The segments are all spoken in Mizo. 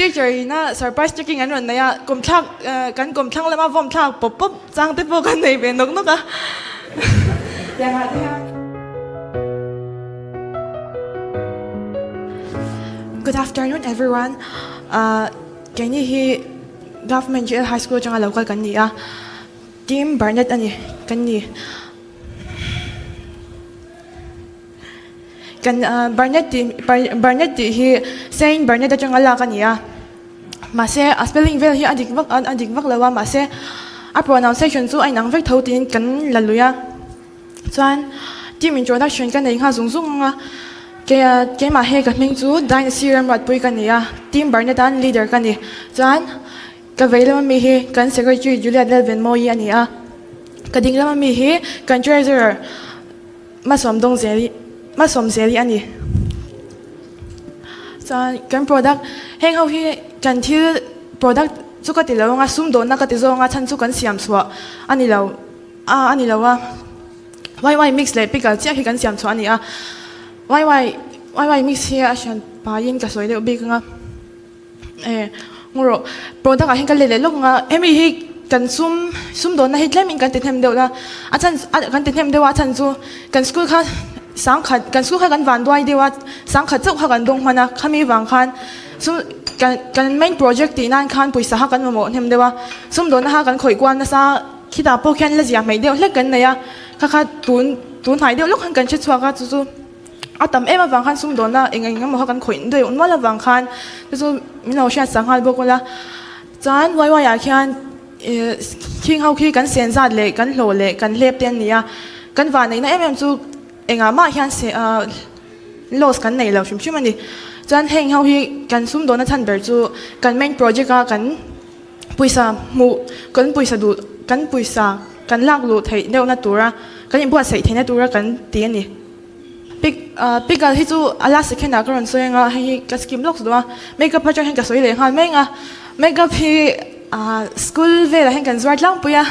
Teacher ina surprise checking an rawn nei a, kawmthlak kan kawmthlang lama vawm thlak pawp pawp chang te pawh kan nei ve nawk nawk a. Tiangah te hian. Good afternoon everyone. Keini hi Government GL High School atanga lo kal kan ni a, Team Barnett a ni kan ni. Kan Barnett tih Barnett tih hi Saint Barnett atanga lak a ni a, mahse a spelling vel hi a dik vak a dik vak lo a, mahse a pronunciation chu a inang vek tho tiin kan la lui a. Chuan team introduction ka nei nghal zung zung ang a, kei keimah he ka hming chu Dynasty Ramruatpui ka ni a, team Barnett an leader ka ni. Chuan ka vei lama mi hi kan secretary Juliet Lalvenmawii a ni a, ka ding lama mi hi kan treasurer Hmasawm dawng zel hi hmasawm zel hi a ni. Chuan kan product heng ho hi kan thil product chu ka ti lo anga sumdawnna ka ti zawng a chhan chu kan siam chhuah a ni lo a a ni lo a YY mix leh pickle chiah khi kan siam chhuah a ni a YY YY mix hi a hran paiin ka sawi deuh bik anga. E ngu rawh product ah hian ka let leh lawk ang a hemi hi kan sum sumdawnna hi tlem in kan ti hnem deuh la a chhan kan ti hnem deuh a a chhan chu kan school kha sangkhat kan school kha kan van duai deuh a sangkhat chauh kha kan dawng hman a khami vang khan sum kan kan main project tih nan khan pawisa kha kan mamawh hnem deuh a sumdawnna kha kan khawih kual nasa khitah pawh khian la zia hmeih deuh hlek kan nei a kha kha tun tun hnai deuh lawk khan kan hre chhuak a chu chu. A tam em avang khan sumdawnna eng eng emaw kha kan khawih deuh nual avang khan chu chu min lo hriat sa nghal bawk ula. Chuan YY ah khian ih khing ho khi kan sen zat leh kan hlawh leh kan hlep te an ni a, kan vanneihna em em chu engah mah hian se ah loss kan nei lo hrim hrim a ni. Chuan heng ho hi kan sumdawnna chhan ber chu kan main project a kan pawisa hmuh kan pawisa duh kan pawisa kan lak luh theih deuhna tura kan inbuatsaih theihna tura kan ti a ni. Pic ah pickle hi chu a last second ah ka rawn sawi anga hei hi ka skim lawk duh a makeup atang hian ka sawi leh nghal mai anga makeup hi ah school velah hian kan zuar tlangpui a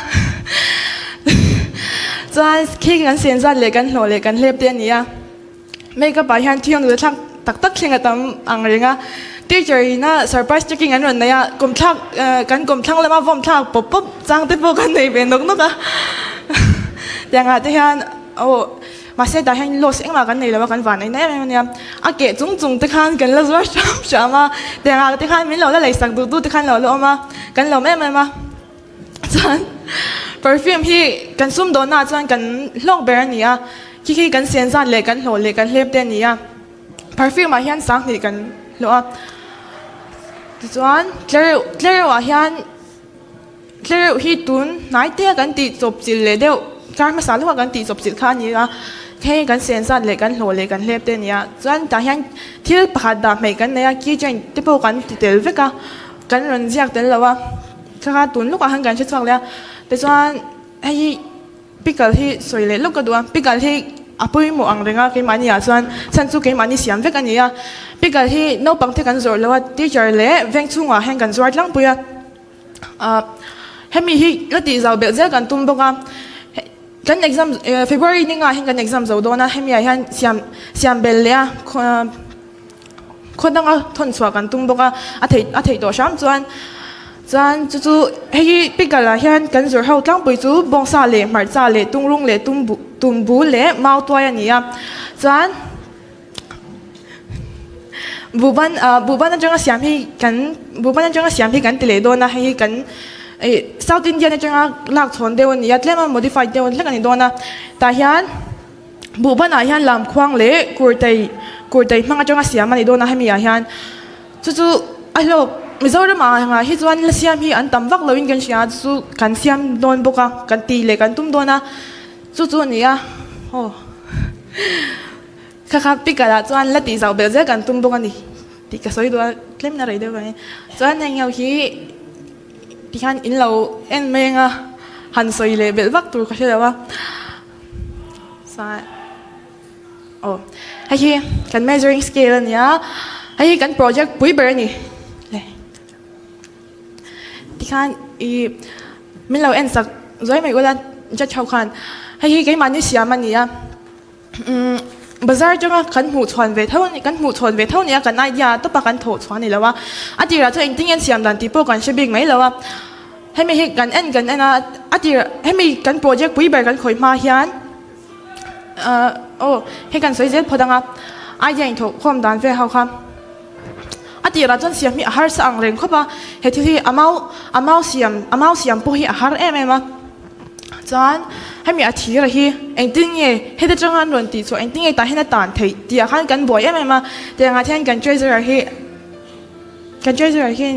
chuan khi kan sen zat leh kan hlawh leh kan hlep te a ni a makeup ah hian thil nula thlak tak tak thleng a tam ang reng a teacher ina surprise checking an rawn nei a kawmthlak kan kawmthlang lama vawm thlak pawp pawp chang te pawh kan nei ve nawk nawk a tiangah te hian aw. Mahse tah hian loss engmah kan nei lo a, kan van ei na em em a nia. A keh chung chung te khan kan la zuar hram hram a, tiangah te khan min lo la leisak duh duh te khan lo la awm a, kan lawm em em a. Chuan perfume hi kan sumdawnnaah chuan kan hlawk ber a ni a, khi khi kan sen zat leh kan hlawh leh kan hlep te a ni a. Perfume ah hian 2000 kan hlawh a. Tichuan tlereuh tlereuh ah hian. Tlereuh hi tun hnai te a kan tih chawp chilh leh deuh, kar hmasa lawk a kan tih chawp chilh kha a ni a, hei kan sen zat leh kan hlawh leh kan hlep te a ni a, chuan tah hian thil pakhat dah hmeih kan nei a, key chain te pawh kan ti tel vek a, kan rawn ziak tel lo a, kha kha tun lawkah khan kan hre chhuak leh a, tichuan hei hi pickle hi sawi leh lawk ka duh a, pickle hi a pawimawh ang reng a keimahni ah chuan chhan chu keimahni siam vek a ni a, pickle hi naupang te kan zawrh lo a, teacher leh veng chhungah hian kan zuar tlangpui a. Hemi hi la tih zau belh zel kan tum bawk a, kan exam February ni ngah hian kan exam zo dawn a, hemi ah hian siam siam belh leh a khaw danga thawn chhuah kan tum bawk a, a theih a theih tawh hram chuan chuan chu chu hei hi pickle ah hian kan zawrh ho tlangpui chu bawngsa leh hmarcha leh tungrung leh tumbu tumbu leh mautuai a ni a, chuan. Buhban ah buhban atanga siam hi kan buhban atanga siam hi kan ti leh dawn a hei hi kan ih south indian atanga lak chhawn deuh a ni a tlem a modified deuh hlek a ni dawn a tah hian buhban ah hian lamkhuang leh kurtai kurtai hmang atanga siam a ni dawn a hemi ah hian chu chu a hlawk Mizoram ah angah hi chuan la siam hi an tam vak lo in kan hria a chu chu kan siam dawn bawk a kan ti leh kan tum dawn a chu chu a ni a aw. Kha kha pickle ah chuan la tih zauh belh zel kan tum bawk a ni tih ka sawi duh a, tlem na rei deuh vangin. Chuan heng ho hi tikhian in lo en mai anga han sawi leh belh vak tur ka hre lo a. Chuan aw hei hi kan measuring scale a ni a, hei hi kan project pui ber a ni le. Tikhian ih min lo en sak zuai mai ula judge ho khan hei hi keimahni siam a ni a. Bazar atanga kan hmuh chhuan ve tho kan hmuh chhuan ve tho nia kan idea tawpa kan thawh chhuah a ni lo a. A tirah chuan engtin nge an siam dan tih pawh kan hre bik mai lo a. Hemi hi kan en kan en a, a tir hemi kan project pui ber kan khawih hma hian ahh aw hei kan sawi zel phawt ang a, idea inthawh khawm dan vel ho kha a tirah chuan siam hi a harsa ang reng khawp a, he thil hi a mau a mau siam a mau siam pawh hi a har em em a. Chuan hemi a thira hi engtin nge heta tanga an rawn tih chhuah engtin nge tah hian a tan theih tih ah khan kan buai em em a, tiangah hian kan treasurer hi kan treasurer hi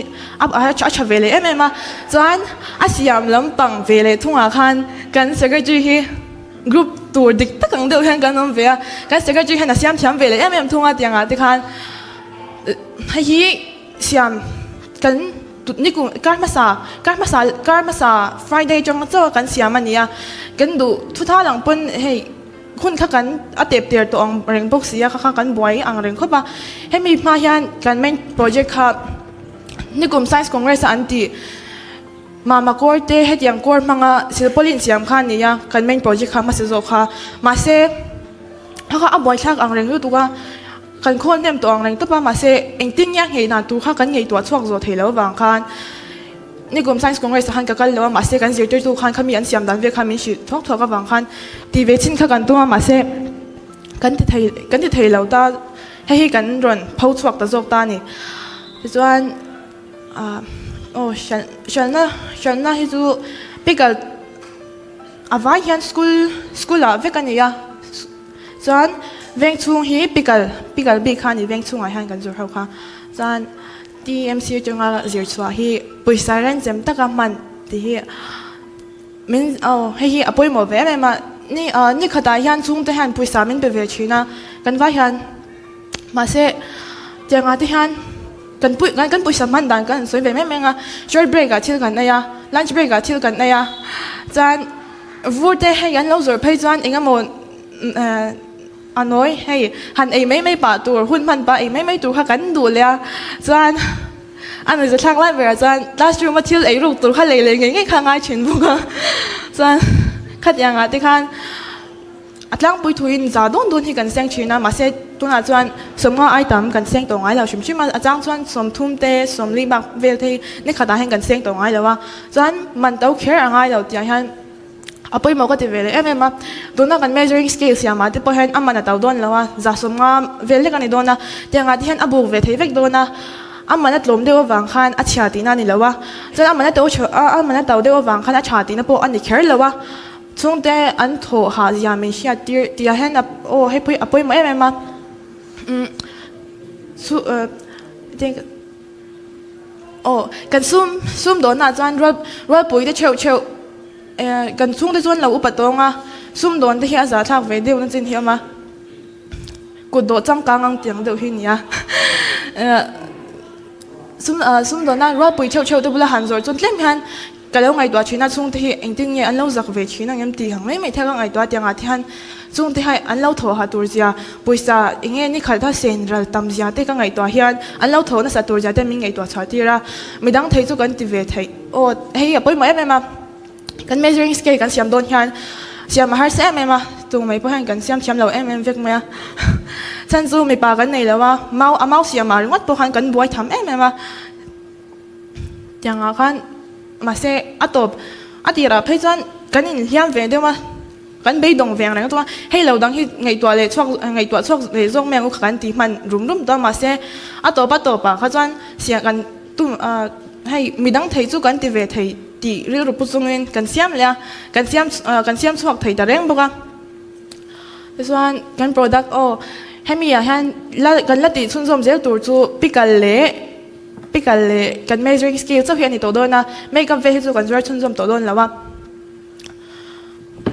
a a tha ve leh em em a, chuan a siam lampang ve leh thungah khan kan secretary hi group tur dik tak ang deuh hian kan awm ve a, kan secretary hian a siam thiam ve leh em em thung a tiangah te khan hei hi Siam kan nikum kar hmasa kar hmasa kar hmasa Friday atang chaw a kan siam a ni a, kan duh thutha lang pawn hei hun kha kan a tep ter tawh ang reng bawk si a kha kha kan buai ang reng khawp a, hemi hma hian kan main project kha nikum Science Congress a an tih Mama kawr te hetiang kawr hmanga silpawlin siam kha a ni a, kan main project kha hmasa zawk kha mahse kha kha a buaithlak ang reng lutuk a. Kan khawl hnem tawh ang reng tawp a, mahse engtin nge a nghei dan tur kha kan ngaihtuah chhuak zawh thei lo avang khan Nikum Science Congress ah khan ka kal lo a, mahse kan zirtirtu khan khami an siam dan vel khan min hrilh thuak thuak avang khan ti ve chin kha kan tum a, mahse kan ti thei kan ti thei lo ta, hei hi kan rawn pho chhuak ta zawk ta a ni. Tichuan ah aw hran hranna hranna hi chu pickle a vai hian school school ah vek a ni a. Chuan veng chhung hi pickle pickle bik kha a ni veng chhungah hian kan zawrh ho kha. Chuan TMC atanga zir chhuah hi pawisa renchem taka hman tih hi min aw hei hi a pawimawh ve em em a. Ni ah ni khatah hian chhungte hian pawisa min pe ve thin a kan vai hian mahse tiangah te hian kan pui kan pawisa hman dan kan sawi ve em em a. Short break ah thil kan ei a lunch break ah thil kan ei a chuan vur te hei an lo zawrh phei chuan eng emaw A nawi, hei han ei mai mai pah tur, hun hman pah ei mai mai tur kha kan duh leh a, chuan a nuihza thlak lai berah chuan classroom a thil ei ruk tur kha lei leh ngei ngei kha a ngai thin bawk a, chuan khatiang ah te khan a tlangpui thuin za dawn dawn hi kan seng thin a, mahse tunah chuan sawmnga ai tam kan seng tawh ngai lo hrim hrim a, a chang chuan sawmthum te sawmli bak vel te hi ni khatah hian kan seng tawh ngai lo a, chuan man to kher a ngai lo tih ah hian. A pawimawh ka ti ve leh em em a, tuna kan measuring scale siamah te pawh hian a man a to dawn lo a, 150 vel hlek a ni dawn a, tiangah te hian a buk ve thei vek dawn a, a man a tlawm deuh avang khan a chhia tihna a ni lo a, chuan a man a to a man a to deuh avang khan a tha tihna pawh a ni kher lo a, chhungte an thawh hah zia min hriat tir tihah hian a aw hei pawh hi a pawimawh em em a, umm chu aw kan sum sumdawnah chuan rual rualpui te theuh theuh. Kan chhungte chuan lo upa tawng a, sumdawn te hi a zahthlak ve deuh na chin hi a awm a, kut dawh changkang ang tiang deuh hi a ni a. Sumdawna rualpui theuh theuh te bula han zawrh chuan tlem hian ka lo ngaihtuah thin a, chhungte hi engtin nge an lo zak ve thin ang em tih ang mai mai thei ka ngaihtuah a, tiangah te hian chhungte hi an lo thawh ha tur zia, pawisa eng nge ni khalh kha sen ral tam zia te ka ngaihtuah hian an lo thawh nasa tur zia te min ngaihtuah chhuah tir a, midang thei chu kan ti ve theih. Aw hei a pawimawh em em a, kan measuring scale kan siam dawn hian siam a harsa em em a, tung mai pawh hian kan siam thiam lo em em vek mai a, chhan chu mipa kan nei lo a, mau a mau siam ah ringawt pawh khan kan buai tham em em a, tiang ah khan mahse a tawp a tirah phei chuan kan inhliam ve deuh a. Kan beidawng veng reng chuan hei lo dang hi ngaihtuah leh chhuak ngaihtuah chhuak leh zawk mai ang u kha kan ti hman rum rum tawh a mahse a tawp a tawp ah kha chuan siah kan tum ah hei midang thei chu kan ti ve thei tih rilru pu chungin kan siam leh a kan siam kan siam chhuak thei ta reng bawk a tichuan kan product aw hemi ah hian la kan la tih chhunzawm zel tur chu pickle leh pickle leh kan measuring scale chauh hi a ni tawh dawn a makeup vel hi chu kan zuar chhunzawm tawh dawn lo a.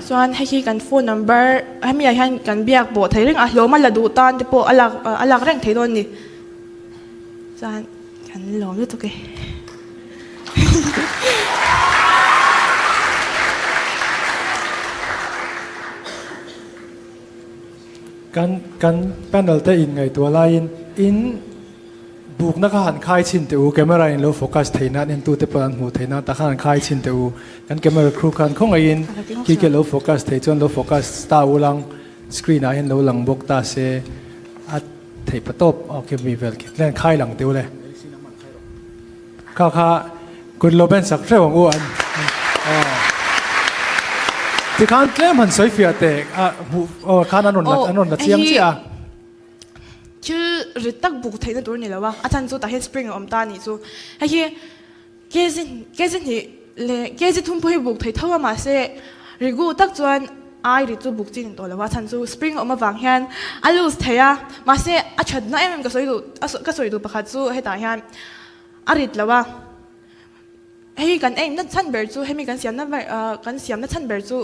Chuan hei hi kan phone number hemi ah hian kan biak pawh thei reng a hlawm a la duh tan te pawh a lak a lak reng thei dawn a ni chuan kan lawm lutuk e. Kan kan panel te in ngaihtuah laiin in. Bukna kha han khai chhin teh u, camera in lo focus thei nan entute pawh an hmuh thei nan tak khan han khai chhin teh u. Kan camera crew khan khawngaihin khi khi lo focus thei chuan lo focus ta u lang. screen ah hian lo lang bawk ta se a theih pa tawp a khi mi vel khi tlen khai lang teuh le kha kha kut lo ben sak hreuh ang u an tikhan tlem han sawi fiah teh a hmuh aw khan an rawn la an rawn la chiang chiah a. Thil rit tak buk theihna tur ni lo a, a chhan chu tah hian spring a awm ta a nih chu. Hei hi kg kg hnih leh kg thum pawh hi buk thei tho a mahse rigu tak chuan ai ri chu buk chin tawh lo a, a chhan chu spring a awm avang hian a loose thei a, mahse a thatna em em ka sawi duh ka sawi duh pakhat chu hetah hian a rit lo a. Hei kan aim na chhan ber chu hemi kan siamna kan siamna chhan ber chu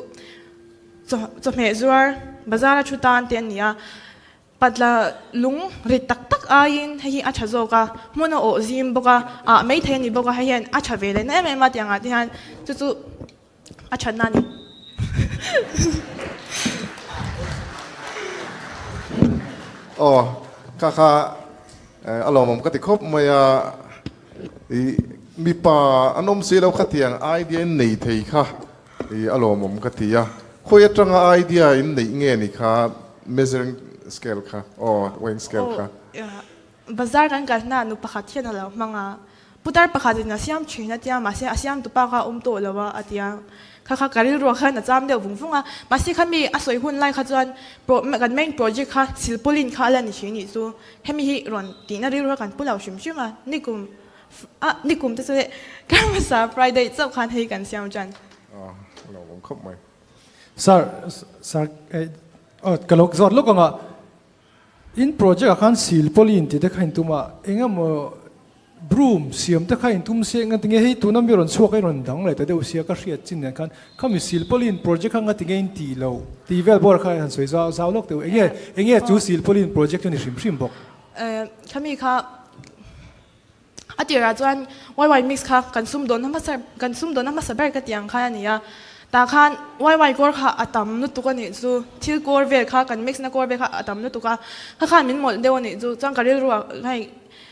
chawhmeh zuar bazar a thu tan te a ni a. Patla lung rit tak tak aiin hei hi a tha zawk a, hmun a awh zim bawk a, ah maithei a ni bawk a, hei hian a tha ve leh na em em a tiang ah te hian chu chu a that na a ni. Aw kha kha a lawmawm ka ti khawp mai a, i mipa an awm si lo khatiang idea in nei thei kha i a lawmawm ka ti a, khawi atanga idea in neih nge ni kha measuring scale kha aw weighing scale kha. Aw bazar kan kal hna nu pakhat hian a lo hmang a, putar pakhat in a siam thin a tia mahse a siam tupa kha a awm tawh lo a a tia kha kha ka rilruah khan a cham deuh vung vung a, mahse kha mi a sawi hun lai kha chuan kan main project kha silpaulin kha a la ni thin nih chu hemi hi rawn tihna rilruah kan pu lo hrim hrim a, nikum A nikum te chu leh kar hmasa Friday chauh khan hei kan siam tan. A lo awm khawp mai. Sir, sir, aw ka lo zawt lawk ang a, in project ah khan silpaulin tih te kha in tum a, eng emaw broom siam te kha in tum se enga tinge hei tuna mi rawn chhuak a i rawn dang leh ta deuh sia ka hriat chin nen khan khami silpaulin project kha nga tinge in tih loh tih vel bawr kha han sawi zau zau lawk teh u, enge enge chu silpaulin project chu ni hrim hrim bawk. Khami kha A tirah chuan YY mix kha kan sumdawn hmasa kan sumdawn hmasa ber ka tih ang khan a ni a, tah khan YY kawr kha a tam lutuk a nih chu, thil kawr vel kha kan mix na kawr vel kha a tam lutuk a, kha khan min mawlh deuh a nih chu, chuan ka rilru ah hei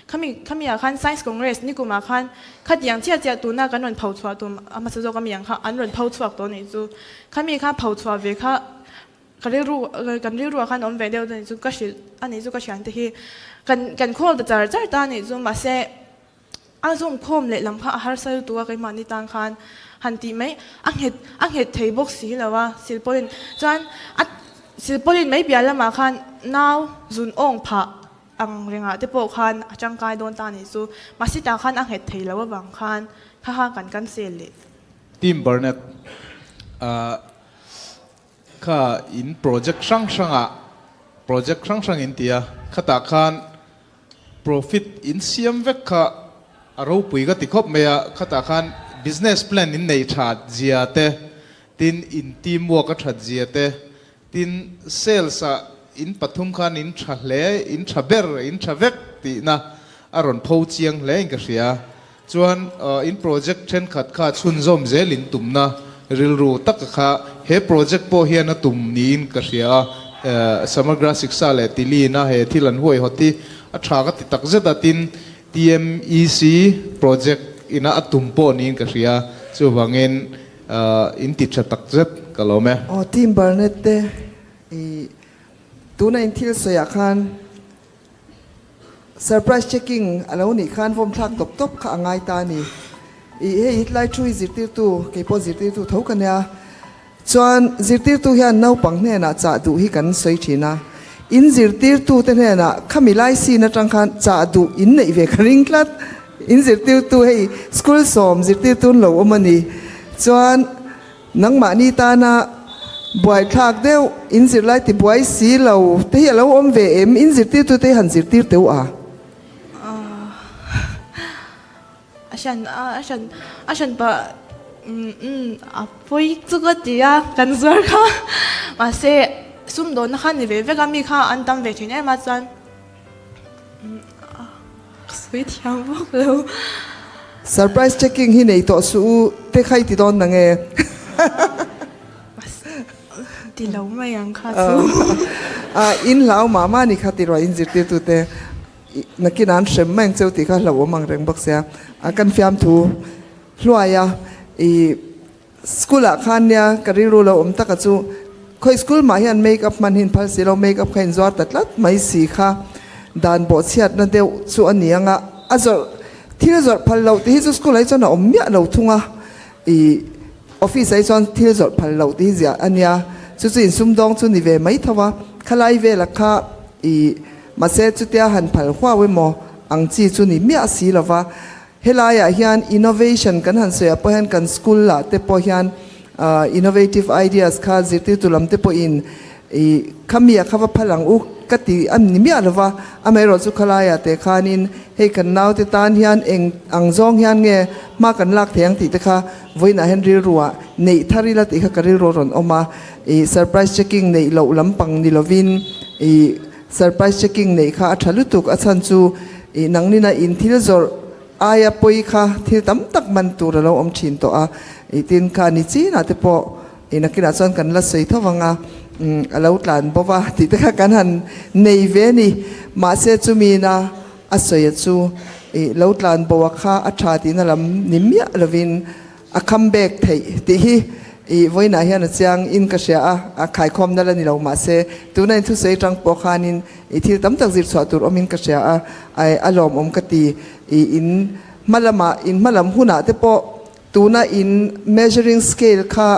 khami khami ah khan Science Congress nikum ah khan khatiang chiah chiah tuna kan rawn pho chhuah tum a hmasa zawk ami ang kha an rawn pho chhuak tawh a nih chu, khami kha pho chhuah ve kha Ka rilru kan rilruah khan awm ve deuh a nih chu ka hrilh a nih chu ka thiante hi kan kan call ta char char ta a nih chu mahse a zawm khawm leh lam kha a harsa lutuk a keimahni tan khan han tih mai a nghet a nghet thei bawk si lo a silpaulin chuan a silpaulin mai piah lamah khan nau zun awng phah ang rengah te pawh khan a tangkai dawn ta a nih chu mahse tah khan a nghet thei lo avang khan kha kha kan cancel leh. Tim Burnett ah Kha in project hrang hrangah project hrang hrang in ti a, khatah khan profit in siam vek kha a ropui ka ti khawp mai a, khatah khan business plan in nei that zia te, tin in team work a that zia te, tin sales ah in pathum khan in tha hle, in tha ber, in tha vek tihna a rawn pho chiang hle in ka hria. Chuan in project thenkhat kha chhunzawm zel in tumna rilru taka kha he project pawh hian a tum niin ka hria a, Samagra Shiksha leh Tili na he thil an huaihawt hi a tha ka ti tak zet a, tin TMEC project ina a tum pawh niin ka hria, chuvangin in ti tha tak zet ka lawm e. Aw Tim Barnett te i tuna in thil sawiah khan Surprise checking a lo nih khan vawm thlak tawp tawp kha a ngai ta a ni. Ih hei hetlai thu hi zirtirtu, kei pawh zirtirtu tho ka nia. Chuan zirtirtu hian naupang hnenah chah duh hi kan sawi thin a. In zirtirtu te hnenah khami lai scene atang khan chah duh in neih ve ka ring tlat. In zirtirtu hei school sawm zirtirtu an lo awm a ni. Chuan Nangmahni tana buaithlak deuh, in zirlai ti buai si lo te hi a lo awm ve em? In zirtirtute hi han zirtir teu a? A hran a hran a hran pah umm a pawi chu ka ti a kan zuar kha mahse sumdawnna kha ni ve vek a mi kha an tam ve thin em a chuan Ka sawi thiam vak lo. Surprise checking hi nei tawh suh u te kha i ti dawn nang e. Ti lo mai ang kha chu. In hlau mah mah ni kha ti ruah in zirtirtu te nakin an hrem mai ang cheu tih kha hlauhawm ang reng bawk sia. Kan fiamthu hluai a i School ah khan nia ka rilru lo awm taka chu. Khawi school mah hian make up hman hi in phal si lo, make up kha in zuar ta tlat mai si kha dan bawhchhiatna deuh chu a ni ang a, a zawrh thil zawrh phal loh tih hi chu school ah hi chuan a awm miah lo thung a, ih office ah hi chuan thil zawrh phal loh tih hi ziah a nia, chu chu insumdawng chu ni ve mai tho a, khalai velah kha ih mahse chutia han phal huau emaw ang chi chu ni miah si lo va. Helaiah hian innovation kan han sawi ah pawh hian kan school ah te pawh hian innovative ideas kha zirtirtu lam te pawhin ih khami a kha va phal ang u ka ti a ni miah lo va, amaherawh chu khalaiah te khanin hei kan naute tan hian eng ang zawng hian nge hma kan lak thei ang tih te kha vawiinah hian rilru ah neih thar ila tih kha ka rilru a rawn awm a, ih surprise checking neih loh lampang ni lovin ih Surprise checking neih kha a tha lutuk, a chhan chu ih nangnina in thil zawrh aia pawi kha thil tam tak man tur a lo awm thin tawh a, ih tin kha ni chinah te pawh ih nakinah chuan kan la sawi tho vang a, umm a lo tlan bo va tih te kha kan han nei ve a ni. Mahse chumina a sawi a chu ih lo tlan bo a kha a tha tihna lam ni miah lovin A come back theih tih hi i vawiinah hian a chiang in ka hria a, a khaikhawmna la ni lo mahse tuna in thusawi atang pawh khanin i thil tam tak zir chhuah tur awmin ka hria a, a lawmawm ka ti. I in hma lamah in hma lam hunah te pawh tuna in measuring scale kha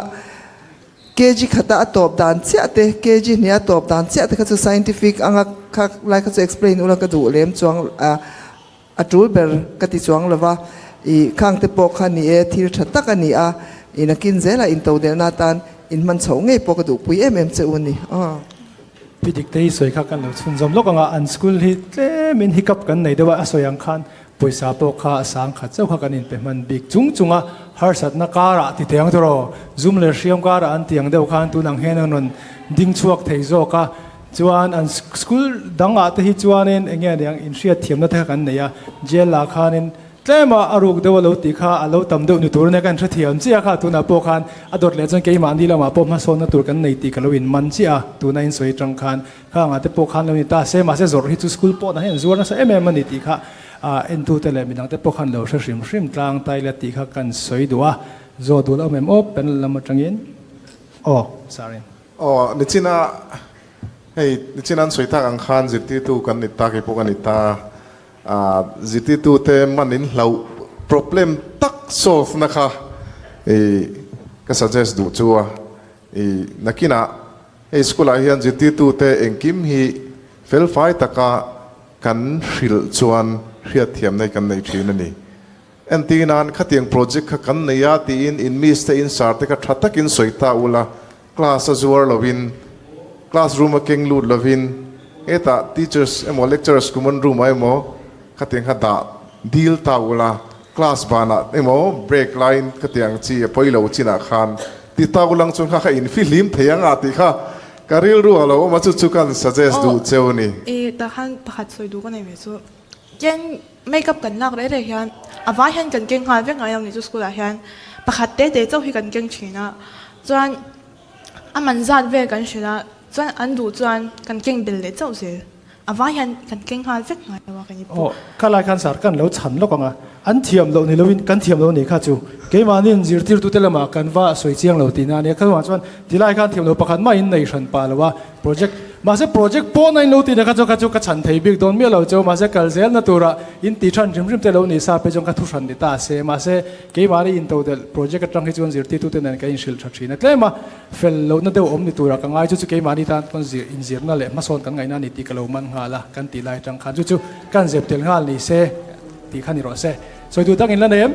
kg khata a tawp dan chiah te, kg hniha a tawp dan chiah te kha chu scientific anga kha lai kha chu explain ula ka duh lem chuang a. A tul ber ka ti chuang lo va, i khangte pawh kha ni e, thil tha tak a ni a, i nakin zela intodelna atan inhman chhoh ngei pawh ka duhpui em em che u a ni. Aw. Pi Dikte hi sawi kha kan lo chhunzawm lawk ang a, an school hi tlemin hiccup kan nei deuh a, a sawi ang khan pawisa pawh kha a sang khat chauh kha kan inpe hman bik chung chung a, harsatna karah ti thei ang tawh rawh, zum leh hriam karah an ti ang deuh khan tun ang hian an rawn ding chhuak thei zawk a, Chuan an school dangah te hi chuanin eng nge niang inhriatthiamna te kha kan nei a, jail ah khanin tlema a ruk deuh a lo tih kha a lo tam deuh ni tur ania ka inhrethiam chiah kha tunah pawh khan a dawt leh chuan keimahni lamah pawh hmasawnna tur kan nei tih ka lo inman chiah a, tuna insawi atang khan khangah te pawh khan lo ni ta se mahse zawrh hi chu school pawh hian zuar nasa em em a ni tih kha entute leh midang te pawh khan lo hre hrim hrim tlang tai la tih kha kan sawi duh a, zawh duh lo em aw panel lam atangin aw sorry. Aw, nichina hei nichina an sawi tak ang khan zirtirtu kan ni ta, keipawh ka ni ta. Ah, zirtirtute man in hlauh problem tak solve na kha i ka suggest duh chu a. I nakinah hei school ah hian zirtirtute engkim hi felfai taka kan hrilh chuan hriatthiamna hi kan nei thin a ni. Entir nan khatiang project kha kan nei a tiin in miss te in sir te kha tha takin sawi ta ula, class a zuar lovin, class room a keng lut lovin, hetah teachers emaw lecturers common room ah emaw khatiang kha dah dil ta ula, class banah emaw break laiin khatiang chi a pawi lo chinah khan ti ta ulang chuan kha kha in fihlim thei ang a tih kha ka rilru a lo awm a chu chu kan suggest duh cheu a ni. Aw, i tah khan pakhat sawi duh ka nei ve chu. Keng make up kan lak reh reh hian a vai hian kan keng nghal vek ngai lo ni chu school ah hian pakhat te te chauh hi kan keng thin a chuan a man zat vel kan hrilh a chuan an duh chuan kan keng bel leh chauh zel a vai hian kan keng nghal vek ngai lo a kan i pawh. Aw ka lai khan sir kan lo chhan lawk ang a an thiam loh ni loin kan thiam lo ni kha chu keimahni in zirtirtute lamah kan va sawi chiang lo tihna a nia kha chuan tilai khan thiam lo pakhat mah in nei hran pah lo a Project, mahse project pawn a in lo tih na kha chu kha chu ka chhan thei bik dawn miah lo cheu, mahse kal zel na turah in tih than hrim hrim te lo ni sa pe chuan ka thu hran ni ta se, mahse keimahni in to delh project atang hi chuan zirtirtute nen ka inhrilh tha thin a, tlem a fel lohna deuh awm ni turah ka ngai chu chu keimahni tan pawn zir inzirna leh hmasawn kan ngaihna a ni tih ka lo man nghal a, kan tih lai atang khan chu chu kan zep tel nghal ni se tih kha ni rawh se. Sawi duh tak in la nei em?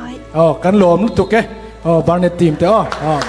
Ai. Aw kan lawm lutuk e, aw Barnet team te aw, aw.